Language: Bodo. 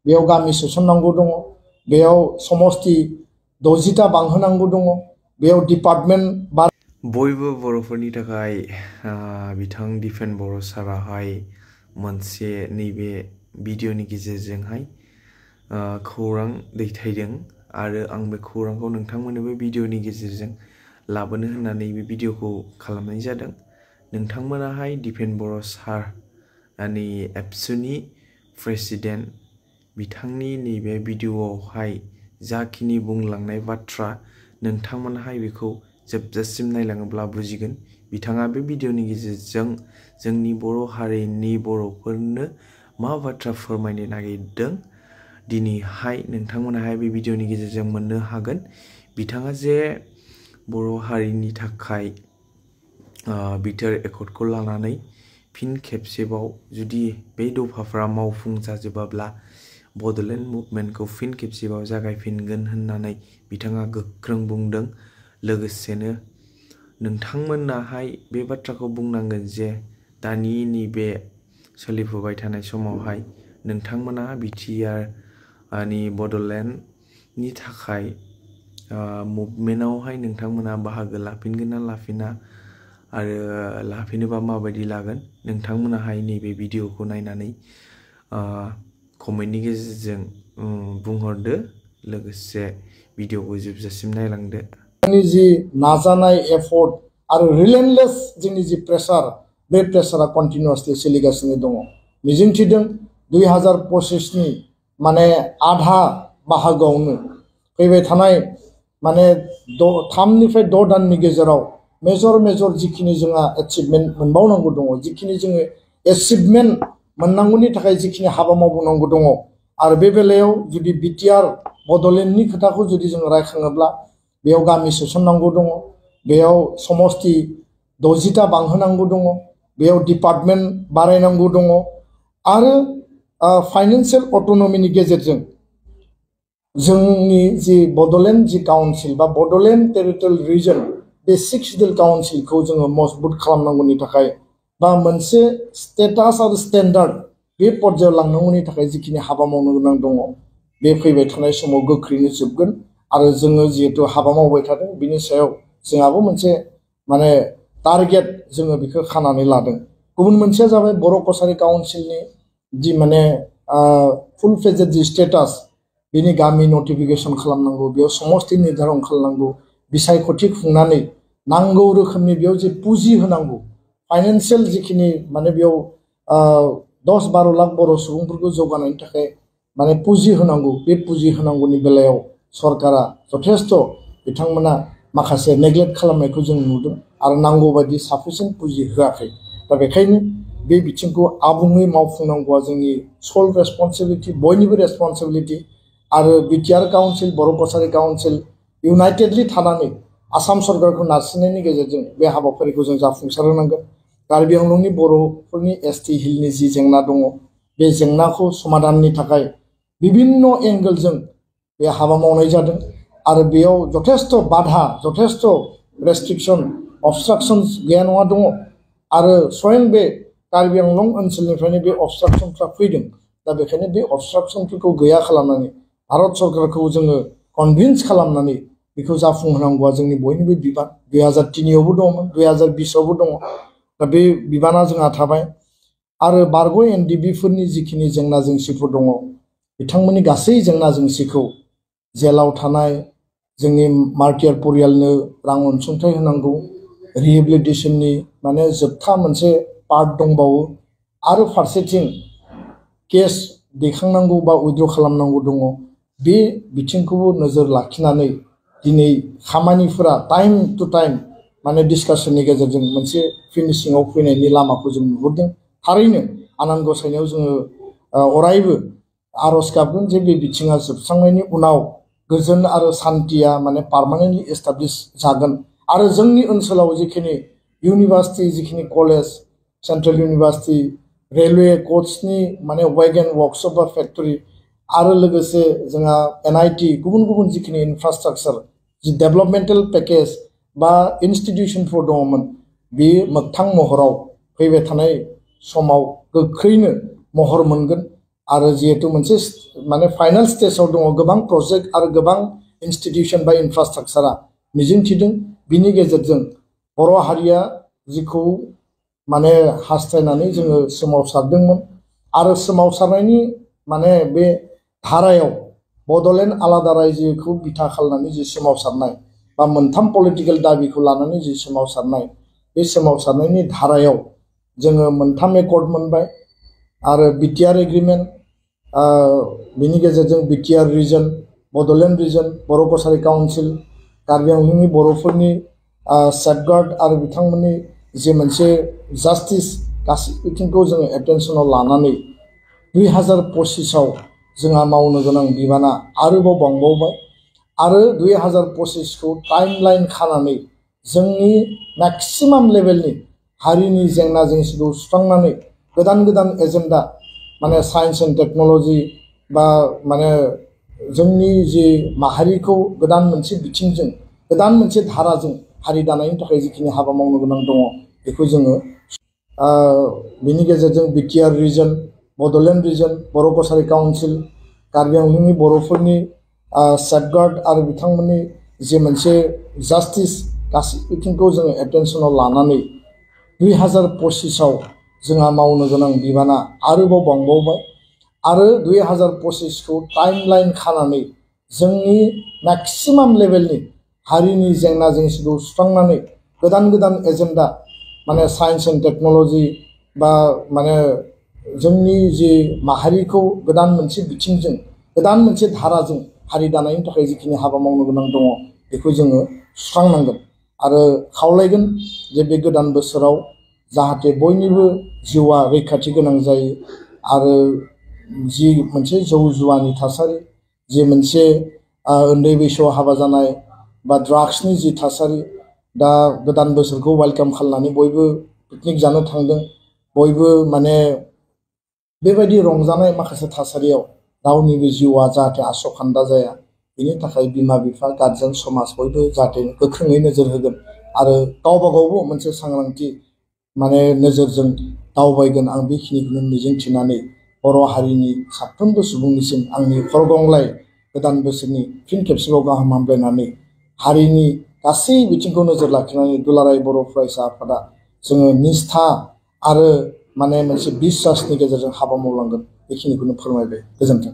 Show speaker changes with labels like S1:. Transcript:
S1: बेयाव गामि सोसननांगौ दङ, बेयाव समस्ति 60टा बांहोनांगौ दङ, बेयाव डिपार्टमेन्ट
S2: बयबो बर'फोरनि थाखाय बिथां दिपेन बर' साराहाय मोनसे नैबे भिडिअनि गेजेरजोंहाय खौरां दैथायदों आरो आं बे खौरांखौ नोंथांमोननोबो भिडिअनि गेजेरजों लाबोनो होननानै बे भिडिअखौ खालामनाय जादों। नोंथांमोनाहाय दिपेन बर' सारनि एबसुनि प्रेसिडेन्ट बिथांनि नैबे भिडिअआवहाय जाखिनि बुंलांनाय बाथ्रा नोंथांमोनाहाय बेखौ जोबजासिम नायलाङोब्ला बुजिगोन। बिथाङा बे भिडिअनि गेजेरजों जोंनि बर' हारिनि बर'फोरनो मा बाथ्रा फोरमायनो नागिरदों दिनैहाय नोंथांमोनाहाय बे भिडिअनि गेजेरजों मोननो हागोन। बिथाङा जे बर' हारिनि थाखाय बिटिआर एकर्डखौ लानानै फिन खेबसेबाव जुदि बे दफाफ्रा मावफुं जाजोबाब्ला बड'लेण्ड मुभमेन्टखौ फिन खेबसेबाव जागायफिनगोन होननानै बिथाङा गोख्रों बुंदों। लोगोसेनो नोंथांमोनाहाय बे बाथ्राखौ बुंनांगोन जे दानि नैबे सोलिफुबाय थानाय समावहाय नोंथांमोना बिटिआरनि बड'लेण्डनि थाखाय मुभमेन्टआवहाय नोंथांमोना बाहागो लाफिनगोन ना लाफिना आरो लाफिनोबा माबायदि लागोन नोंथांमोनाहाय नैबे भिडिअखौ नायनानै कमेन्टनि गेजेरजों बुंहरदो। लोगोसे भिडिअखौ जोबजासिम नायलांदो।
S1: जोंनि जि नाजानाय एफर्ट आरो रिलेन्टलेस जोंनि जि प्रेसार, बे प्रेसारा कन्टिनिउसलि सोलिगासिनो दङ। मिजिंथिदों 2025नि माने आधा बाहागोआवनो फैबाय थानाय माने 3 निफ्राय 6 दाननि गेजेराव मेजर जिखिनि जोंहा एचिभमेन्ट मोनबावनांगौ दङ, जिखिनि जोङो एचिभमेन्ट मोननांगौनि थाखाय जिखिनि हाबा मावबावनांगौ दङ आरो बे बेलायाव जुदि बिटिआर बड'लेण्डनि खोथाखौ जुदि जों रायखाङोब्ला बेयाव गामि सोसननांगौ दङ, बेयाव समस्ति 60टा बांहोनांगौ दङ, बेयाव डिपार्टमेन्ट बारायनांगौ दङ आरो फाइनान्सियेल अट'नमिनि गेजेरजों जोंनि जि बड'लेण्ड जि काउन्सिल बा बड'लेण्ड टेरिटरियेल रिजन बे 6 डिल काउन्सिलखौ जोङो मजबुत खालामनांगौनि थाखाय बा मोनसे स्टेटास आरो स्टेन्डार्ड बे पर्यायाव लांनांगौनि थाखाय जिखिनि हाबा मावनो गोनां दङ बे फैबाय थानाय समाव गोख्रैनो जोबगोन। आरो जोङो जिहेतु हाबा मावबाय थादों बिनि सायाव जोंहाबो मोनसे माने टारगेट जोङो बेखौ खानानै लादों। गुबुन मोनसेया जाबाय बर' कसारि काउन्सिलनि जि माने फुल फ्लेजेड जि स्टेटास बेनि गामि नटिफिकेसन खालामनांगौ, बेयाव समस्ति निर्धारन खालामनांगौ, बिसायख'थि खुंनानै नांगौ रोखोमनि बेयाव जे पुजि होनांगौ, फाइनान्सियेल जिखिनि माने बेयाव 10-12 लाख बर' सुबुंफोरखौ जौगानायनि थाखाय माने पुजि होनांगौ। बे पुजि होनांगौनि बेलायाव सरकारा जथेस्थ' बिथांमोना माखासे नेग्लेक्ट खालामनायखौ जों नुदों आरो नांगौ बायदि साफिसियेन्ट पुजि होआखै। दा बेखायनो बे बिथिंखौ आबुङै मावफुंनांगौआ जोंनि सल रेसपन्सिबिलिटि, बयनिबो रेसपन्सिबिलिटि। आरो बिटिआर काउन्सिल, बर' कसारि काउन्सिल इउनाइटेडलि थानानै आसाम सरकारखौ नारसिननायनि गेजेरजों बे हाबाफारिखौ जों जाफुंसार होनांगोन। कार्बि आंलंनि बर'फोरनि एसटि हिलनि जि जेंना दङ बे जेंनाखौ समाधाननि थाखाय बिभिन्न एंगोलजों बे हाबा मावनाय जादों आरो बेयाव जथेस्थ' बाधा, जथेस्थ' रेस्ट्रिक्सन, अबस्ट्राक्सन्स गैया नङा दङ आरो स्वयं बे कार्बि आंलं ओनसोलनिफ्रायनो बे अबस्ट्राक्सनफ्रा फैदों। दा बेखायनो बे अबस्ट्राक्सनफोरखौ गैया खालामनानै भारत सरकारखौ जोङो कनभिन्स खालामनानै बेखौ जाफुंहोनांगौआ जोंनि बयनिबो बिबान। 2003आवबो दङमोन, 2020आवबो दङ। दा बे बिबाना जोंहा थाबाय। आरो बारग' एनडिबिफोरनि जिखिनि जेंना जेंसिफोर दङ बिथांमोननि गासै जेंना जेंसिखौ जेलाव थानाय जोंनि मार्टियार परियालनो रां अनसुंथाइ होनांगौ, रिहेबिलिटेसननि माने जोबथा मोनसे पार्ट दंबावो आरो फारसेथिं केस दैखांनांगौ बा उइथड्र खालामनांगौ दङ। बे बिथिंखौबो नोजोर लाखिनानै दिनै खामानिफोरा टाइम टु टाइम माने डिसकासननि गेजेरजों मोनसे फिनिशिंआव फैनायनि लामाखौ जों नुहुरदों। थारैनो आनान गसाइनायाव जोङो अरायबो आरज गाबगोन जे बे बिथिङा जोबस्रांनायनि उनाव गोजोन आरो सान्थिया माने पार्मानेन्टलि एस्टाब्लिश जागोन आरो जोंनि ओनसोलाव जिखिनि इउनिभार्सिटि, जिखिनि कलेज, सेन्ट्रेल इउनिभार्सिटि, रेलवे कोचनि माने वेगन वर्कशप बा फेक्टरि आरो लोगोसे जोंहा एनआईटी गुबुन गुबुन जिखिनि इनफ्रास्ट्राक्चार जि डेभेलपमेन्टेल पेकेज बा इनस्टिट्यूशनफोर दङमोन बे मोगथां महराव फैबाय थानाय समाव गोख्रैनो महर मोनगोन। आरो जिहेतु मोनसे माने फाइनाल स्टेजाव दङ गोबां प्रजेक्ट आरो गोबां इनस्टिट्यूशन बा इनफ्रास्ट्राक्चारा मिजिंथिदों बिनि गेजेरजों बर' हारिया जिखौ माने हास्थायनानै जोङो सोमावसारदोंमोन आरो सोमावसारनायनि माने बे धारायाव बड'लेण्ड आलादा रायजोखौ बिथा खालामनानै जि सोमावसारनाय बा मोनथाम पलिटिकेल दाबिखौ लानानै जि सोमावसारनाय बे सोमावसारनायनि धारायाव जोङो मोनथाम एकर्ड मोनबाय आरो बिटिआर एग्रीमेंट बिनि गेजेरजों बिटिआर रिजन बड'लेण्ड रिजन बर' कसारी काउन्सिल कार्बि आंलंनि बर'फोरनि सेफगार्ड आरो बिथांमोननि जे मोनसे जास्टिस गासै बिथिंखौ जोङो एटेनसनाव लानानै 2025आव जोंहा मावनो गोनां बिबाना आरोबाव बांबावबाय आरो 2025खौ टाइमलाइन खानानै जोंनि मेक्सिमाम लेभेलनि हारिनि जेंना जेंसिखौ सुस्रांनानै गोदान गोदान एजेन्डा माने साइन्स एन्ड टेक्न'लजि बा माने जोंनि जि माहारिखौ गोदान मोनसे बिथिंजों गोदान मोनसे धाराजों हारि दानायनि थाखाय जिखिनि हाबा मावनो गोनां दङ बेखौ जोङो बिनि गेजेरजों बिटिआर रिजन बड'लेण्ड रिजन बर' कसारी काउन्सिल कार्बि आंलंनि बर'फोरनि सेफगार्ड आरो बिथांमोननि जे मोनसे जास्टिस गासै बिथिंखौ जोङो एटेनसनाव लानानै 2025आव जोंहा मावनो गोनां बिबाना आरोबाव बांबावबाय आरो 2025खौ टाइमलाइन खानानै जोंनि मेक्सिमाम लेभेलनि हारिनि जेंना जेंसिखौ सुस्रांनानै गोदान गोदान एजेन्डा माने साइन्स एन्ड टेक्न'लजि बा माने जोंनि जि माहारिखौ गोदान मोनसे बिथिंजों गोदान मोनसे धाराजों हारि दानायनि थाखाय जिखिनि हाबा मावनो गोनां दङ बेखौ जोङो सुस्रांनांगोन आरो खावलायगोन जे बे गोदान बोसोराव जाहाथे बयनिबो जिउआ रैखाथि गोनां जायो आरो जि मोनसे जौ जुवानि थासारि जे मोनसे उन्दै बैसोआव हाबा जानाय बा ड्राग्सनि जि थासारि दा गोदान बोसोरखौ वेलकाम खालामनानै बयबो पिकनिक जानो थांदों बयबो माने बेबायदि रंजानाय माखासे थासारियाव रावनिबो जिउआ जाहाथे आसखान्दा जाया बेनि थाखाय बिमा बिफा गार्जेन समाज बयबो जाहाथे गोख्रोङै नोजोर होगोन आरो गावबा गावबो मोनसे सांग्रांथि माने नोजोरजों दावबायगोन आं बेखिनिखौनो मिजिंथिनानै बर' हारिनि साफ्रोमबो सुबुंनिसिम आंनि खरगंलाय गोदान बोसोरनि फिन खेबसेबाव गाहाम हामलायनानै हारिनि गासै बिथिंखौ नोजोर लाखिनानै दुलाराय बर' फरायसा आफादा जोङो निष्ठा आरो माने मोनसे बिश्वासनि गेजेरजों हाबा मावलांगोन बेखिनिखौनो फोरमायबाय गोजोन्थों।